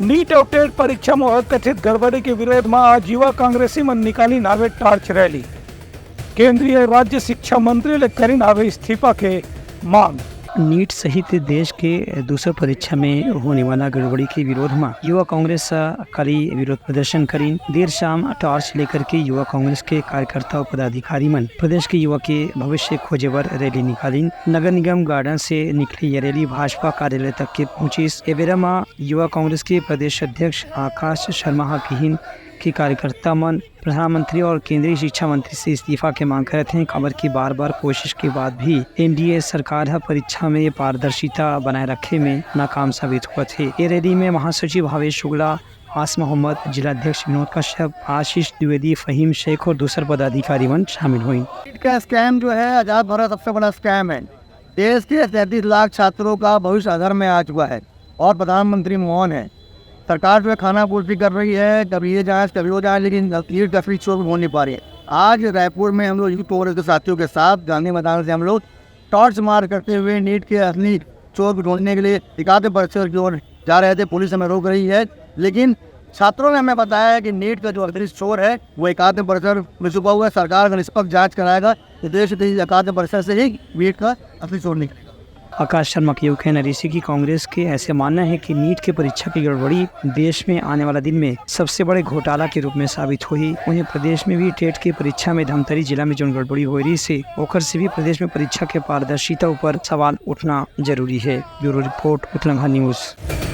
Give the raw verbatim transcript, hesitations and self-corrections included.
NEET और TET परीक्षा में होय कथित गड़बड़ी के विरोध में आज युवा कांग्रेसी मन निकालिन हावे टॉर्च रैली। केंद्रीय राज्य शिक्षा मंत्री ले करिन हावे इस्तीफा के मांग। नीट सहित देश के दूसर परीक्षा में होने वाला गड़बड़ी के विरोध में युवा कांग्रेस ह काली विरोध प्रदर्शन करिन। देर शाम टॉर्च लेकर के युवा कांग्रेस के कार्यकर्ता और पदाधिकारी मन प्रदेश के युवा के भविष्य खोजे बर रैली निकालिन। नगर निगम गार्डन से निकले ये रैली भाजपा कार्यालय तक के पहुंचिस। ए बेरा म युवा कांग्रेस के प्रदेश अध्यक्ष आकाश शर्मा ह किहिन कि कार्यकर्ता मन प्रधानमंत्री और केंद्रीय शिक्षा मंत्री से इस्तीफा के मांग करत हें, काबर कि बार-बार कोशिश के बाद भी एनडीए सरकार ह परीक्षा में पारदर्शिता बनाए रखे में नाकाम साबित होवत हे। ये रैली में महासचिव भावेश शुक्ला, आस मोहम्मद, जिला अध्यक्ष विनोद कश्यप, आशीष द्विवेदी, फहीम शेख और दूसर पदाधिकारी मन शामिल होइन। नीट का स्कैम जो है, आजाद भारत सबसे बड़ा स्कैम है। देश के सैंतीस लाख छात्रों का भविष्य अधर में आ चुका है और प्रधानमंत्री मौन है। सरकार जो है खाना पूर्ति कर रही है, कभी ये जांच, कभी वो जांच, लेकिन नीट का असली चोर ढूंढ नहीं पा रही है। आज रायपुर में हम लोग यूथ कांग्रेस के साथियों के साथ गांधी मैदान से हम लोग टॉर्च मार्च करते हुए नीट के असली चोर को ढूंढने के लिए एकात्म परिसर की ओर जा रहे थे। पुलिस हमें रोक रही है, लेकिन छात्रों ने हमें बताया है कि नीट का जो असली चोर है वो एकात्म परिसर में छुपा हुआ है। सरकार अगर निष्पक्ष जांच कराएगा तो देश के एकात्म परिसर से ही नीट का असली चोर निकलेगा। आकाश शर्मा के यू कहना रहिसे कि कांग्रेस के ऐसे मानना है कि नीट के परीक्षा की गड़बड़ी देश में आने वाला दिन में सबसे बड़े घोटाला के रूप में साबित होही। उन्हें प्रदेश में भी टेट के परीक्षा में धमतरी जिला में जोन गड़बड़ी होए रहिसे, ओकर से भी प्रदेश में परीक्षा के पारदर्शिता ऊपर सवाल उठना जरूरी है। Bureau report, Utlangha news.